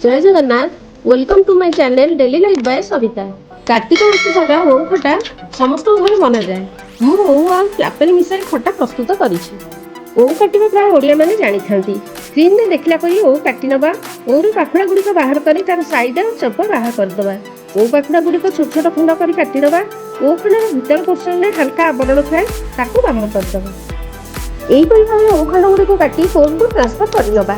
Jay Jagannath. Welcome to my channel Daily Life by Sabita. Kartik ମାସ ସାରା ଓଉ ଖଟା ସମସ୍ତଙ୍କ ଘରେ ବନାଯାଏ। ମୁଁ ଓଉ ଆଉ ଆପେଲ ମିଶାଇ ଖଟା ପ୍ରସ୍ତୁତ କରିଛି। ଓଉ କାଟିବା ପ୍ରାୟ ଓଡ଼ିଆମାନେ ଜାଣିଥାନ୍ତି। ସ୍କ୍ରିନରେ ଦେଖିଲା ପରି ଓଉ କାଟି ନେବା। ଓଉର ପାଖୁଡ଼ା ଗୁଡ଼ିକ ବାହାର କରି ତାର ସାଇଡ୍ ଆଉ ଚୋପା ବାହାର କରିଦେବା। ଓଉ ପାଖୁଡ଼ା ଗୁଡ଼ିକ ଛୋଟ ଛୋଟ ଖଣ୍ଡ କରି କାଟିଦେବା। ଓଉ ଖଣ୍ଡର ଭିତର ପୋର୍ସନରେ ହାଲକା ଆବରଣ ଥାଏ, ତାକୁ ବାହାର କରିଦେବା। ଏହିପରି ଭାବେ ଓଉ ଖଣ୍ଡ ଗୁଡ଼ିକୁ କାଟି ବୋଲକୁ ଟ୍ରାନ୍ସଫର କରିନେବା।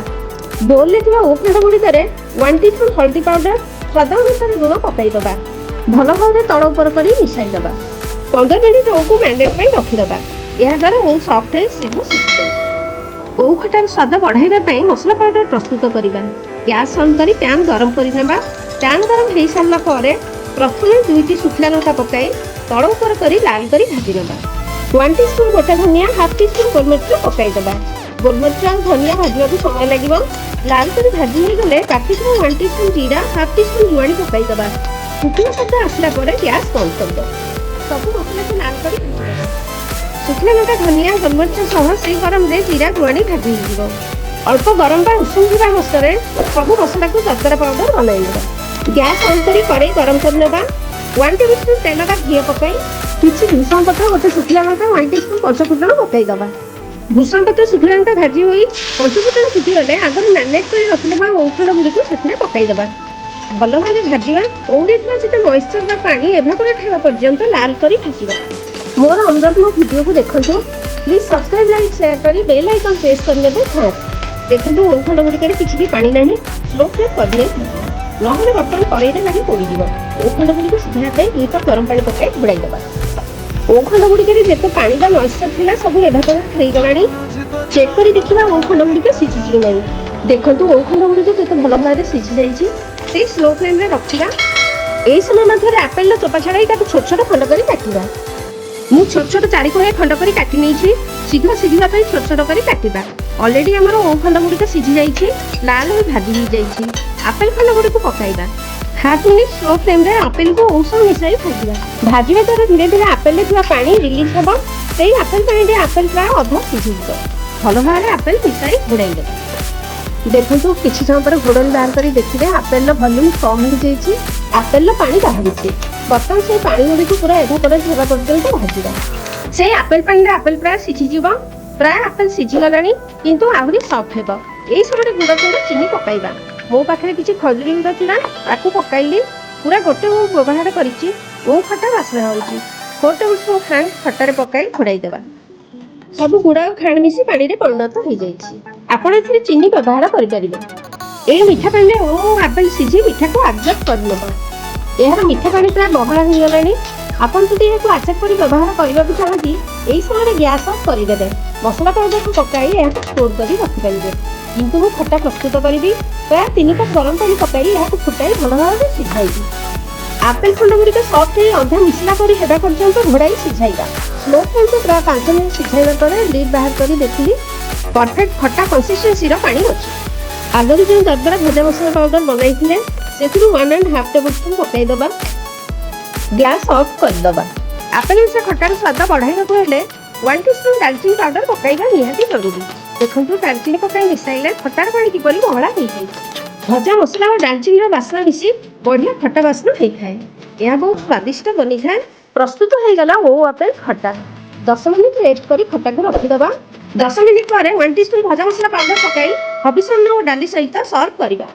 ବୋଲରେ ଥିବା ଓଉ ଖଣ୍ଡ ଗୁଡ଼ିକରେ 1 ଟି ସ୍ପୁନ୍ ହଳଦୀ ପାଉଡର, ସ୍ୱାଦ ଅନୁସାରେ ଲୁଣ ପକାଇଦେବା। ଭଲ ଭାବରେ ତଳ ଉପର କରି ମିଶାଇଦେବା। 15 ମିନିଟ୍ ଓଉକୁ ମ୍ୟାରିନେଟ୍ ପାଇଁ ରଖିଦେବା। ଏହାଦ୍ୱାରା ଓଉ ସଫ୍ଟ ହେଇ ଶୀଘ୍ର ସିଝିଯାଏ। ଓଉ ଖଟାର ସ୍ୱାଦ ବଢ଼ାଇବା ପାଇଁ ମସଲା ପାଉଡର ପ୍ରସ୍ତୁତ କରିବା। ଗ୍ୟାସ୍ ଅନ୍ କରି ପ୍ୟାନ୍ ଗରମ କରିନେବା। ପ୍ୟାନ୍ ଗରମ ହେଇସାରିଲା ପରେ ପ୍ରଥମେ ଦୁଇଟି ଶୁଖିଲା ଲଙ୍କା ପକାଇ ତଳ ଉପର କରି ଲାଲ କରି ଭାଜି ନେବା। 1 ଟି ସ୍ପୁନ୍ ଗୋଟା ଧନିଆ, ହାଫ୍ ଟି ସ୍ପୁନ୍ ଗୋଲମରିଚ ପକାଇଦେବା। ଗୋଲମରିଚ ଆଉ ଧନିଆ ଭାଜିବାକୁ ସମୟ ଲାଗିବ। ଲାଲ କରି ଭାଜି ହେଇଗଲେ କାଟିଥିବା 1 ଟି ସ୍ପୁନ୍ ଜିରା, ହାଫ୍ ଟି ସ୍ପୁନ୍ ଜୁଆଣି ପକାଇଦେବା। ଫୁଟିବା ଶବ୍ଦ ଆସିଲା ପରେ ଗ୍ୟାସ୍ ବନ୍ଦ କରିଦେବା। ସବୁ ମସଲାକୁ ଲାଲ କରି ଭାଜିଦେବା। ଶୁଖିଲା ଲଙ୍କା, ଧନିଆ, ଗୋଲମରିଚ ସହ ସେଇ ଗରମରେ ଜିରା, ଜୁଆଣି ଭାଜି ହେଇଯିବ। ଅଳ୍ପ ଗରମ ବା ଉଷୁମ ଥିବା ଅବସ୍ଥାରେ ସବୁ ମସଲାକୁ ଦରଦରା ପାଉଡର ବନାଇ ନେବା। ଗ୍ୟାସ୍ ଅନ୍ କରି କଡ଼େଇ ଗରମ କରିନେବା। 1 ଟେବୁଲ ସ୍ପୁନ୍ ତେଲ ବା ଘିଅ ପକାଇ କିଛି ଭୃଷଙ୍ଗ ପତ୍ର, ଗୋଟେ ଶୁଖିଲା ଲଙ୍କା, 1 ଟି ସ୍ପୁନ୍ ପଞ୍ଚଫୁଟଣ ପକାଇଦେବା। ଭୃଷଙ୍ଗ ପତ୍ର, ଶୁଖିଲା ଲଙ୍କା ଭାଜି ହୋଇ ପଞ୍ଚଫୁଟଣ ଫୁଟିଗଲେ ଆଗରୁ ମ୍ୟାରିନେଟ୍ କରି ରଖିଥିବା ଓଉ ଖଣ୍ଡ ଗୁଡ଼ିକୁ ସେଥିରେ ପକାଇଦେବା। ଭଲ ଭାବେ ଭାଜିବା। ଓଉରେ ଥିବା ଯେତେ ମଏଶ୍ଚର ବା ପାଣି ଏଭାପୋରେଟ୍ ହେବା ପର୍ଯ୍ୟନ୍ତ ଲାଲ କରି ଭାଜିବା। ମୋର ଅନୁରୋଧ, ମୋ ଭିଡ଼ିଓକୁ ଦେଖନ୍ତୁ। ପ୍ଲିଜ୍ ସବସ୍କ୍ରାଇବ୍, ଲାଇକ୍, ସେୟାର କରି ବେଲ୍ ଆଇକନ୍ ପ୍ରେସ୍ କରିନେବେ। Thanks. ଦେଖନ୍ତୁ, ଓଉ ଖଣ୍ଡ ଗୁଡ଼ିକରେ କିଛି ବି ପାଣି ନାହିଁ। ସ୍ଲୋ ଫ୍ଲେମ୍ କରିଦେଇ ନହେଲେ ବର୍ତ୍ତମାନ କଡ଼େଇରେ ଲାଗି ପୋଡ଼ିଯିବ। ଓଉ ଖଣ୍ଡ ଗୁଡ଼ିକୁ ସିଝାଇବା ପାଇଁ 2 କପ୍ ଗରମ ପାଣି ପକାଇ ଘୋଡ଼ାଇ ଦେବା। ଓଉ ଖଣ୍ଡ ଗୁଡ଼ିକରେ ଯେତେ ପାଣି ବା ମଏଶ୍ଚର ଥିଲା, ସବୁ ଏଭାପୋରେଟ୍ ହେଇଗଲାଣି। ଚେକ୍ କରି ଦେଖିବା ଓଉ ଖଣ୍ଡ ଗୁଡ଼ିକ ସିଝିଛି କି ନାହିଁ। ଦେଖନ୍ତୁ, ଓଉ ଖଣ୍ଡ ଗୁଡ଼ିକ କେତେ ଭଲ ଭାବରେ ସିଝି ଯାଇଛି। ସେଇ ସ୍ଲୋ ଫ୍ଲେମ୍ରେ ରଖିବା। ଏହି ସମୟ ମଧ୍ୟରେ ଆପେଲର ଚୋପା ଛଡ଼ାଇ ତାକୁ ଛୋଟ ଛୋଟ ଖଣ୍ଡ କରି କାଟିବା। ମୁଁ ଛୋଟ ଛୋଟ ଚାରିକଣିଆ ଖଣ୍ଡ କରି କାଟି ନେଇଛି। ଶୀଘ୍ର ସିଝିବା ପାଇଁ ଛୋଟ ଛୋଟ କରି କାଟିବା। ଅଲରେଡ଼ି ଆମର ଓଉ ଖଣ୍ଡ ଗୁଡ଼ିକ ସିଝି ଯାଇଛି, ଲାଲ ହୋଇ ଭାଜି ହେଇଯାଇଛି। ଆପେଲ ଖଣ୍ଡ ଗୁଡ଼ିକୁ ପକାଇବା। ହାଫ୍ ମିନିଟ୍ ସ୍ଲୋ ଫ୍ଲେମ୍ରେ ଆପେଲକୁ ଓଉ ସହ ମିଶାଇ ଭାଜିବା। ଭାଜିବା ଦ୍ୱାରା ଧୀରେ ଧୀରେ ଆପେଲରେ ଥିବା ପାଣି ରିଲିଜ୍ ହେବ। ସେଇ ଆପେଲ ପାଣିରେ ଆପେଲ ପ୍ରାୟ ଅଧା ସିଝିଯିବ। ଭଲ ଭାବରେ ଆପେଲ ମିଶାଇ ଘୋଡ଼ାଇ ଦେବା। ଦେଖନ୍ତୁ, କିଛି ସମୟ ପରେ ଘୋଡ଼ଣୀ ବାହାର କରି ଦେଖିବେ, ଆପେଲର ଭଲ୍ୟୁମ୍ କମ୍ ହେଇଯାଇଛି, ଆପେଲର ପାଣି ବାହାରୁଛି। ବର୍ତ୍ତମାନ ସେଇ ପାଣି ଗୁଡ଼ିକୁ ପୁରା ଏଭାପୋରେଟ୍ ହେବା ପର୍ଯ୍ୟନ୍ତ ଭାଜିବା। ସେଇ ଆପେଲ ପାଣିରେ ଆପେଲ ପ୍ରାୟ ସିଝିଯିବ। ପ୍ରାୟ ଆପେଲ ସିଝିଗଲାଣି, କିନ୍ତୁ ଆହୁରି ସଫ୍ଟ ହେବ। ଏଇ ସମୟରେ ଗୁଡ଼ କିମ୍ବା ଚିନି ପକାଇବା। ମୋ ପାଖରେ କିଛି ଖଜୁରୀ ଗୁଡ଼ ଥିଲା, ତାକୁ ପକାଇଲି। ପୁରା ଗୋଟେ ଓଉ ବ୍ୟବହାର କରିଛି। ଓଉ ଖଟା ବାସ୍ନା ହେଉଛି। 4 ଟେବୁଲ ସ୍ପୁନ୍ ଖାଣ୍ଡ ଖଟାରେ ପକାଇ ଘୋଡ଼ାଇ ଦେବା। ସବୁ ଗୁଡ଼ ଆଉ ଖାଣ୍ଡ ମିଶି ପାଣିରେ ପରିଣତ ହେଇଯାଇଛି। ଆପଣ ଏଥିରେ ଚିନି ବ୍ୟବହାର କରିପାରିବେ। ଏହି ମିଠା ପାଣିରେ ଓଉ ଓ ଆପେଲ ସିଝି ମିଠାକୁ ଆବଜର୍ବ କରିନେବ। ଏହାର ମିଠା ପାଣି ପ୍ରାୟ ବହଳା ହେଇଗଲାଣି। ଆପଣ ଯଦି ଏହାକୁ ଆଚାର ପରି ବ୍ୟବହାର କରିବାକୁ ଚାହାନ୍ତି, ଏହି ସମୟରେ ଗ୍ୟାସ୍ ଅଫ୍ କରିଦେବେ। ମସଲା ପାଉଡରକୁ ପକାଇ ଏହାକୁ ଷ୍ଟୋର୍ କରି ରଖିପାରିବେ। କିନ୍ତୁ ମୁଁ ଖଟା ପ୍ରସ୍ତୁତ କରିବି। ପ୍ରାୟ 3 କପ୍ ଗରମ ପାଣି ପକାଇ ଏହାକୁ ଫୁଟାଇ ଭଲ ଭାବରେ ସିଝାଇବି। ଆପେଲ ଖଣ୍ଡ ଗୁଡ଼ିକ ସଫ୍ଟ ହେଇ ଅଧା ମିଶିଲା ପରି ହେବା ପର୍ଯ୍ୟନ୍ତ ଘୋଡ଼ାଇ ସିଝାଇବା। ସ୍ଲୋ ଫ୍ଲେମ୍ରେ ପ୍ରାୟ 5 ମିନିଟ୍ ସିଝାଇବା ପରେ ଲିଡ୍ ବାହାର କରି ଦେଖିଲି, ପରଫେକ୍ଟ ଖଟା କନସିଷ୍ଟେନ୍ସିର ପାଣି ଅଛି। ଆଗରୁ ଯେଉଁ ଦରଦରା ଭଜା ମସଲା ପାଉଡର ବନାଇଥିଲେ, ସେଥିରୁ 1.5 ଟେବୁଲ ସ୍ପୁନ୍ ପକାଇଦେବା। ଗ୍ୟାସ୍ ଅଫ୍ କରିଦେବା। ଆପେଲ ମିଶା ଖଟାର ସ୍ୱାଦ ବଢ଼ାଇବାକୁ ହେଲେ 1 ଟି ସ୍ପୁନ୍ ଡାଲଚିନି ପାଉଡର ପକାଇବା ନିହାତି ଜରୁରୀ। ଦେଖନ୍ତୁ, ଡାଲଚିନି ପକାଇ ମିଶାଇଲେ ଖଟାର ପାଣି କିପରି ବହଳା ହେଇଯାଇଛି। ଭଜା ମସଲା ଓ ଡାଲଚିନିର ବାସ୍ନା ମିଶି ବଢ଼ିଆ ଖଟା ବାସ୍ନା ହେଇଥାଏ। ଏହା ବହୁତ ସ୍ୱାଦିଷ୍ଟ ବନିଥାଏ। ପ୍ରସ୍ତୁତ ହେଇଗଲା ଓଉ ଆପେଲ ଖଟା। 10 ମିନିଟ୍ ରେଷ୍ଟ କରି ଖଟାକୁ ରଖିଦେବା। 10 ମିନିଟ୍ ପରେ 1 ଟି ସ୍ପୁନ୍ ଭଜା ମସଲା ପାଉଡର ପକାଇ ହବିଷନ୍ନ ଓ ଡାଲି ସହିତ ସର୍ଭ କରିବା।